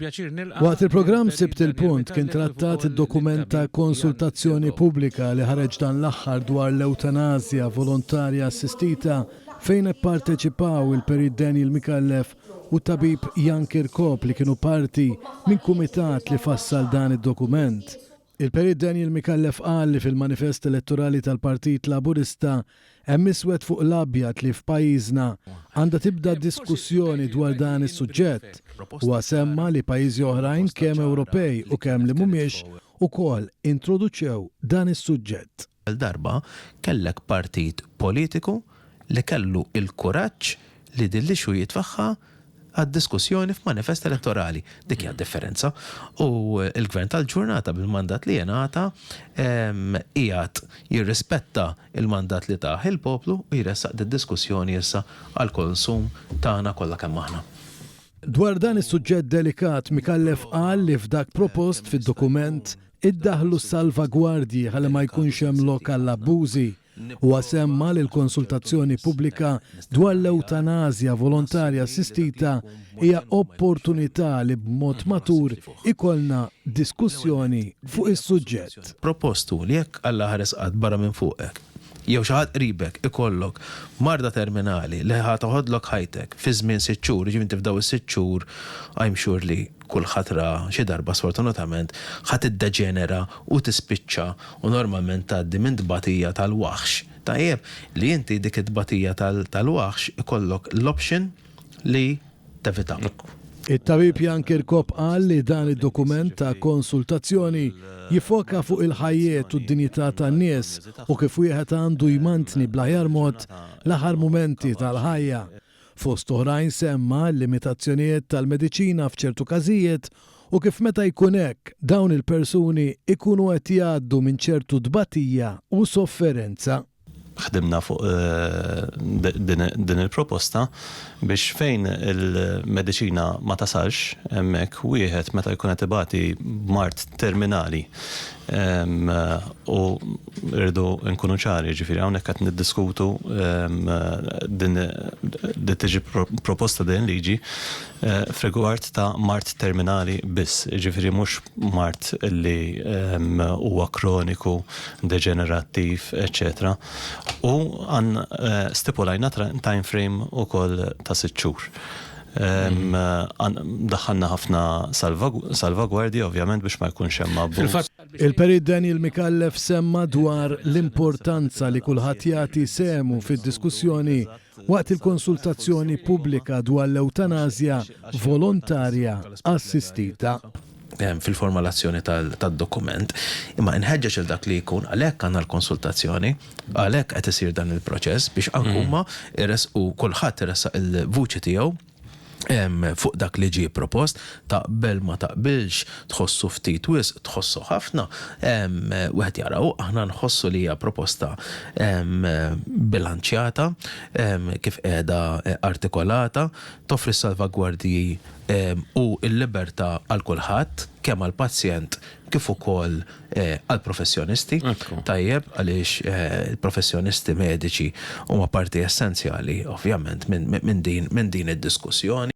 Pjaċir nilqa' Waqt il-programm lill-Perit Sibt Daniel il-Punt kien Micallef kif trattat ukoll id-dokument ta' lit-tabib Jan konsultazzjoni Chircop. pubblika li ħareġ dan l-aħħar dwar l-ewtanasja volontarja assistita fejn ipparteċipaw il-Perit Daniel Micallef u t-tabib Jan Chircop li kienu parti minn kumitat li fassal dan id-dokument. Il-Perit Daniel Micallef qal li fil-manifest elettorali tal-Partit Laburista hemm iswed fuq l-abjad li f'pajjiżna għandha tibda diskussjoni dwar dan is-suġġett. Huwa semma li pajjiżi oħrajn kemm Ewropej u kemm li mhumiex ukoll introduċew dan is-suġġett. Għal darba kellek partit politiku li kellu l-kuraġġ li din l-issue jitfagħha għad-diskussjoni f'manifest elettorali. Dik hija d-differenza. U l-Gvern tal-ġurnata bil-mandat li jingħata qiegħed jirrispetta l-mandat li tah il-poplu u jressaq did-diskussjoni issa għall-konsum tagħna kollha kemm aħna. Dwar dan is-suġġett delikat, Micallef qal li f'dak propost fid-dokument iddaħħlu salvagwardji ħalli ma jkunx hemm lok għall-abbużi. Huwa semma li l-konsultazzjoni pubblika dwar l-ewtanasja volontarja assistita hija opportunità li b'mod matur ikollna diskussjoni fuq is-suġġett. Propost hu li jekk Alla ħares qatt barra minn fuqek, jew xi ħadd qribek ikollok marda terminali li ħa toħodlok ħajtek fi żmien sitt xhur, jiġifieri inti f'dawn is-sitt xhur I'm sure li kulħadd ra xi darba sfortunatament ħa tiddeġenera u tispiċċa u normalment tgħaddi minn tbatija tal-waħx. Tajjeb li inti dik it-tbatija tal-waħx ikollok l-option li tevita. It-tabib Jan Kirkop qal li dan id-dokument ta' konsultazzjoni jiffoka fuq il-ħajjiet u d-dinjità tan-nies u kif wieħed għandu jmantni bl-aħjar mod l-aħħar mumenti tal-ħajja. Fost oħrajn semma l-limitazzjonijiet tal-mediċina f'ċertu każijiet u kif meta jkun hekk, dawn il-persuni jkunu qed jgħaddu minn ċertu tbatija u sofferenza. Ħdimna fuq din il-proposta biex fejn il-mediċina ma tasalx hemmhekk wieħed meta jkun qed ibati b'mard terminali U rridu nkunu ċari, ġifieri hawnhekk qed niddiskutu din li tiġi proposta din liġi f'rigward ta' mard terminali biss, ġifieri mhux mard li huwa kroniku, deġenerattiv, eċċetera. U għan stipulajna time frame ukoll ta' sitt xhur. Daħħalna ħafna salvagwardji ovvjament biex ma jkunx hemm abbuż. Il-Perit Daniel Micallef semma dwar l-importanza li kulħadd jagħti sehmu fid-diskussjoni waqt il-konsultazzjoni pubblika dwar l-ewtanasja volontarja assistita. fil-formalazzjoni tad-dokument, imma inħeġġeġ lil dak li jkun, għalhekk għandna l-konsultazzjoni, għalhekk qed isir dan il-proċess biex anke huma jressqu kulħadd iressaq il-vuċi tiegħu fuq dak li ġie propost, taqbel ma taqbilx, tħossu ftit wisq, tħossu ħafna, wieħed jara hu, aħna nħossu li hija proposta bilanċjata kif qiegħda artikolata, toffri s-salvagwardji u l-libertà għal kulħadd, kemm għall-pazjent kif ukoll għall-professjonisti. Tajjeb, għaliex il-professjonisti mediċi huma parti essenzjali ovvjament minn din id-diskussjoni.